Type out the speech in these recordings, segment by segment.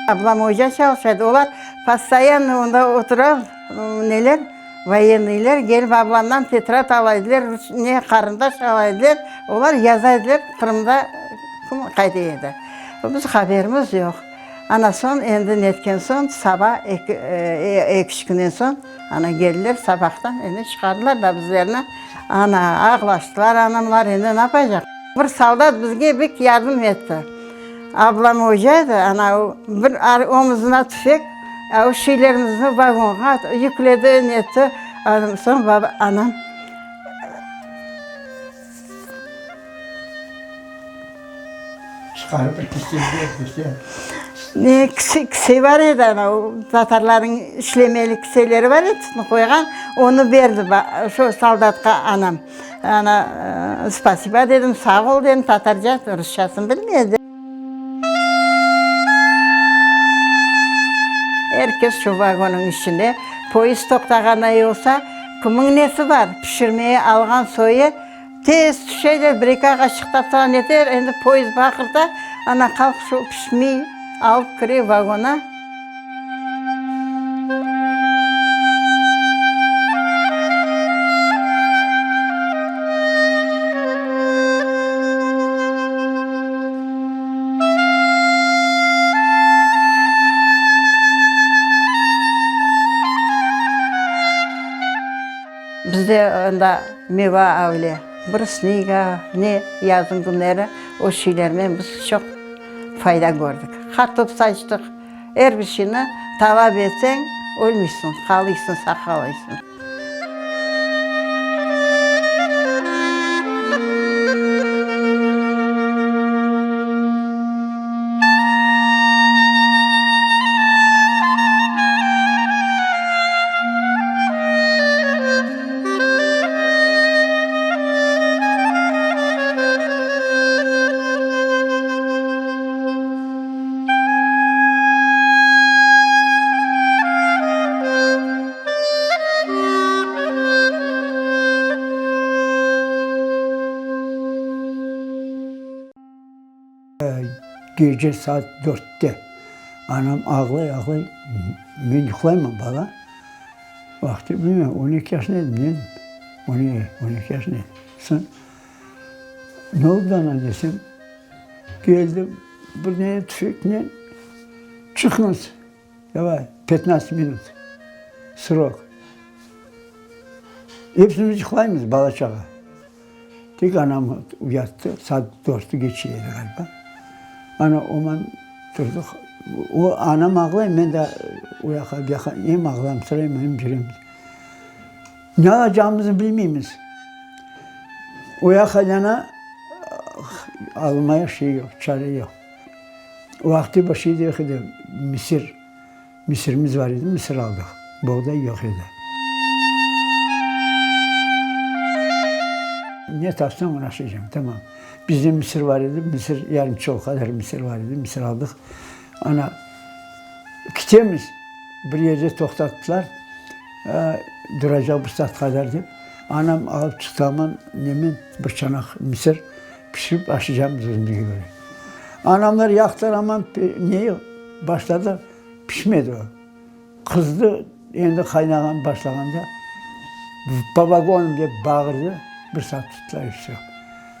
Ablam oca çalışa edi. Olar postoyanno onda otura, neler, voyennıyler kelip ablamdan tetrad ala ediler, ne, qarındaş ala ediler. Olar yaza ediler, Qırımda kim qayda edi. Biz haberimiz yoq. Ana soñ, endi netken soñ, saba eki, eki-üç künden soñ, ana keldiler, sabahtan endi çıqardılar da bizlerni. Ana, ağlaştılar anamlar, endi napaycaq. Bir soldat bizge bek yardım etti. Ablam oca edi, ana, o bir omuzına tüfek, o şeylerimizni vagonğa yükledi, netti. Soñ baba, anam. Çıqarıp bir kise ber, kise. Ne, kise, kise bar edi ana, o tatarlarnıñ işlemeli kiseleri bar edi, tütün qoyğan, onı berdi şo soldatqa anam. Ana, spasiba dedim, sağ ol dedim, tatarca, rusçasını bilmey edi. Er kes şu vagonnıñ içinde, poyezd toqtağanday olsa, kimniñ nesi bar, pişirmeye alğan soyu, Tez tüşeyler, bir-eki ağaççıq tapsalar neter, endi poyezd baqırta, ana halq şu pişmey alıp kire vagona. Bizde anda meva avle, brusnika, ne yazın künleri o şeylernen biz çoq fayda kördik. Qartop saçtıq, er bir şeyni talap etseñ, ölmeysiñ, qalıysıñ, sağ qalıysıñ. Gece saat dörtte anam ağlay-ağlay, men yuqlayman, bala vaqtı, bilmeyim, 12 yaşında edim, ne edim, 12 yaşında edim. Soñ, ne oldı ana desem, keldi bir ne tüfeknen, çıqıñız, davay, petnadtsat minut srok. Epimiz yuqlaymız, bala-çağa. Tek anam uyattı, saat dörtü keçe edi ğaliba. Ana, oman turdıq. O, anam ağlay, men de o yaqqa, bu yaqqa em ağlamsırayım, em yürem. Ne alacağımıznı bilmeymiz. O yaqqa yana almaya şey yoq, çare yoq. O vaqıt bir şey de yoq edi, misir. Misirimiz bar edi, misir aldıq. Boğday yoq edi. Ne tapsañ, onı aşaycam, tamam. Bizde misir bar edi, misir, yarım çuval qadar misir bar edi, misir aldıq. Ana, kitemiz, bir yerde toqtattılar, duracaq bir saat qadar dep. Anam alıp çıqtı aman nemen, bir çanaq misir pişirip aşaycamız özümizge köre. Anamlar yaqtılar aman, neyi, Başladı, pişmedi o. Qızdı, endi qaynağan başlağanda, po vagonam dep bağırdı, bir saat tuttılar i vsö.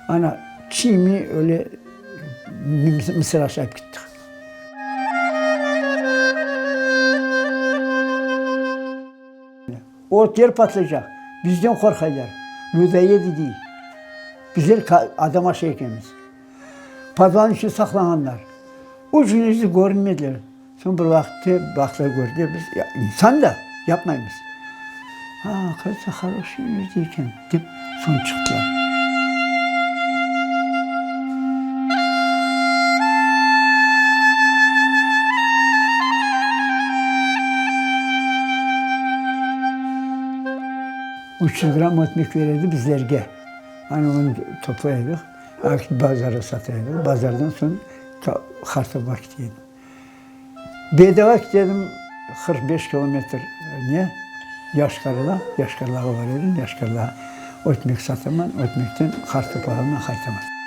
Ana, çiy-miy öyle mısır aşayıp kettik. O ter patlaycaq, bizden qorqaylar, lüdoyedi dey. Bizler adam aşay ekenmiz. Podvalnıñ içinde saqlanğanlar. Üç kün bizi körünmediler. Soñ bir vaqıtte baqtılar, kördiler, biz insan da, yapmaymız. Ha, oqazıvayetsa, horoşiy lüdi eken, dep soñ çıqtılar. 300 gramm ötmek bere edi bizlerge. Ana onı toplay edik, bazarda sata edik. Bazardan soñ qartobğa kete edim. Bedava kete edim, 45 kilometr ne, Yaşkarla, Yaşkarlağa bara edim, Yaşkarlağa ötmek sataman, ötmekten qartop alaman, qaytaman.